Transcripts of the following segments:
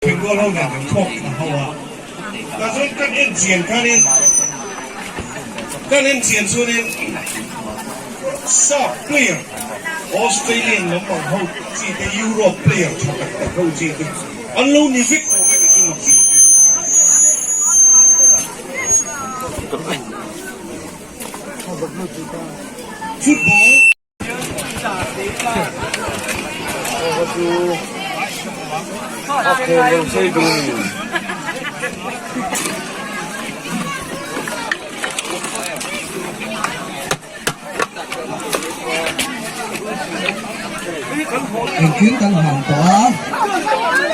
Bengal ho nen kan thawk thla ho a, tah chuan kan en chian khanin kan en chian chuanin sap player Australian lampang ho chi te Europe player tha tak tak ho chi te an lo ni vek tawh mai chu mak zir tir. Football. Engkim kan hman tawh a,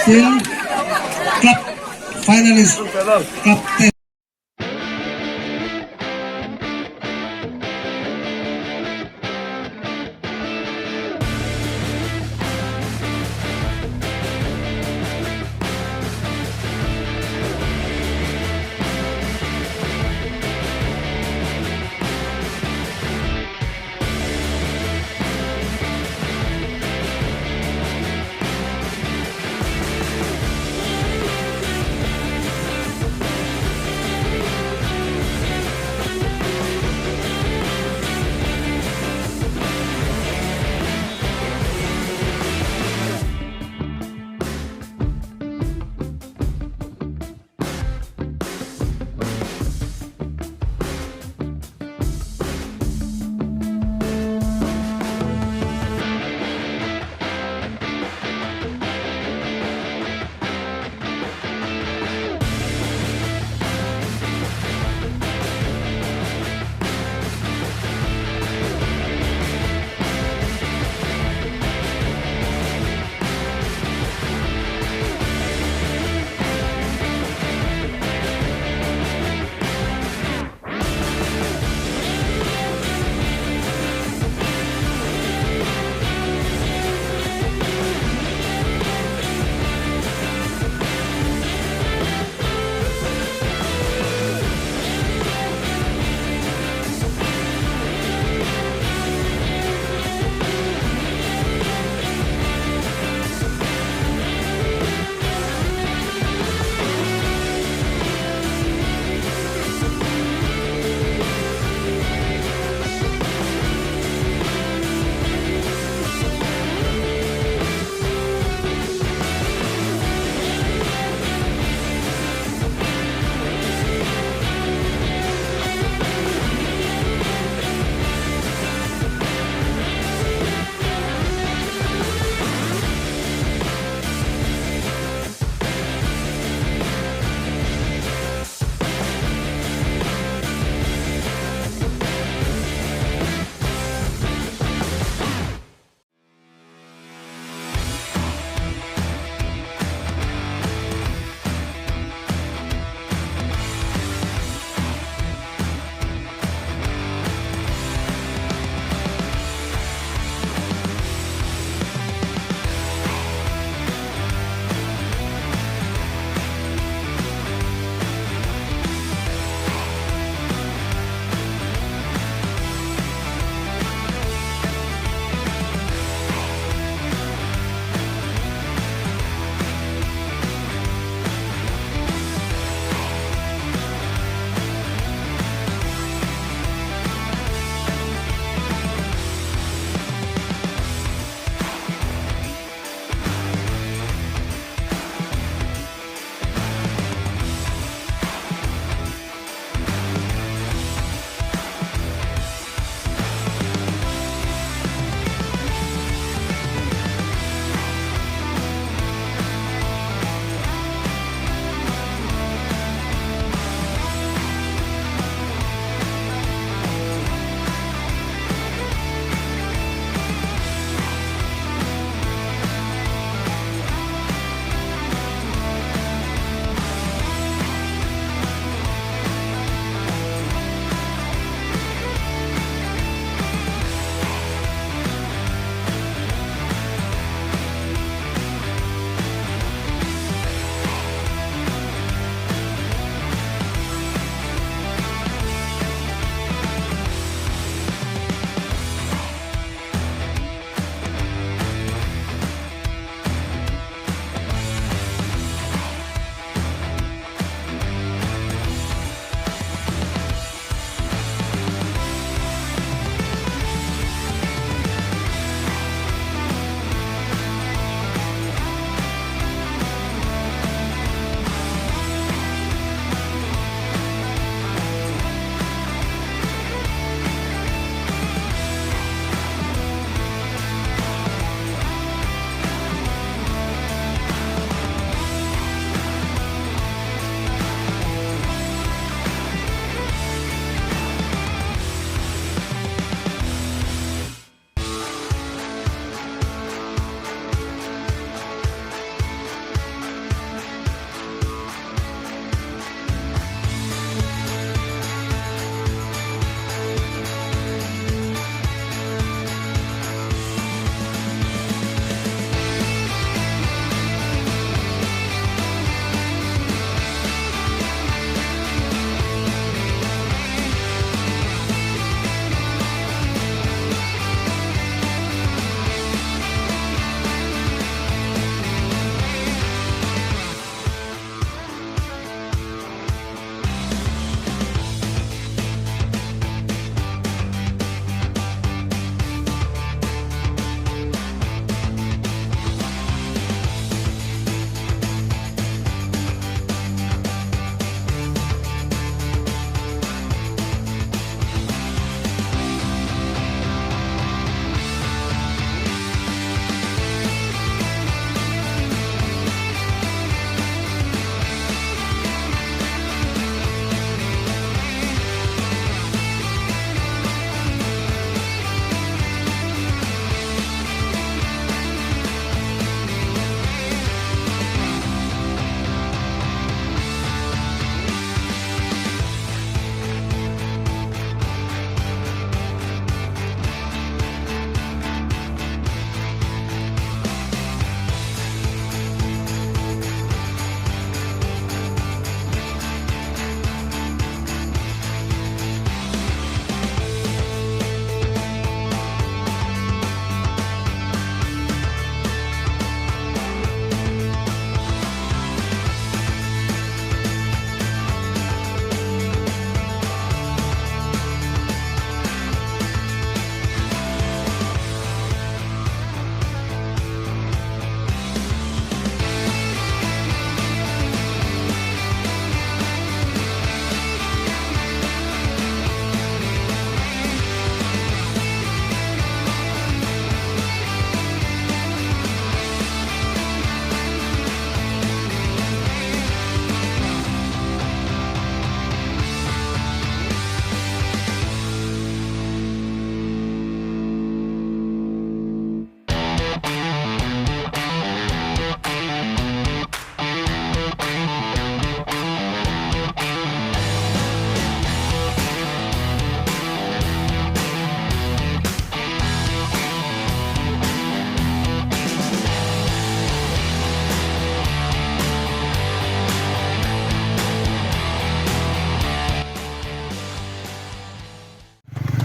tin club finalist club te.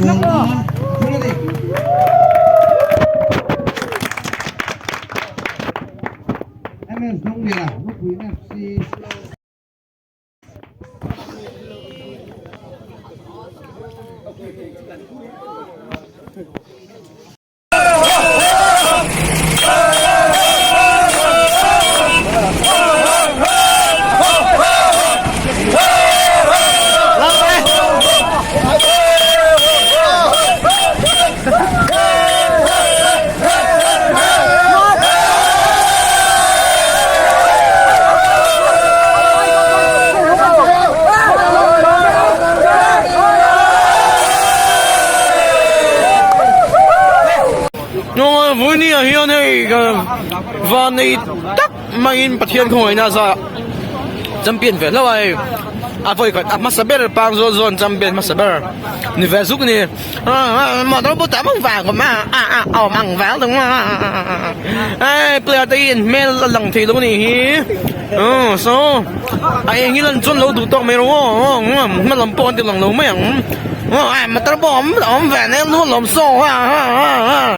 Goal nga a thung a ni. MS Dawngliana, Rawpui FC. Vawinia hian hei van nei tak maiin Pathian khawngaihna a zah champion ve hlauh a hei a vawi khat a hmasa ber pang zawn zawn champion hmasa ber ni ve zuk a ni. Motor bu tam ang vang awm a a a awm ang vel deuh a hei player te hi an hmel a lang thei lo a nih hi aw so a eng hi lan chuan lo duh tawk mai rawh aw hma lam pawh an ti lang lo mai ang motor pawh awm awm ve nen lu a lawm saw a.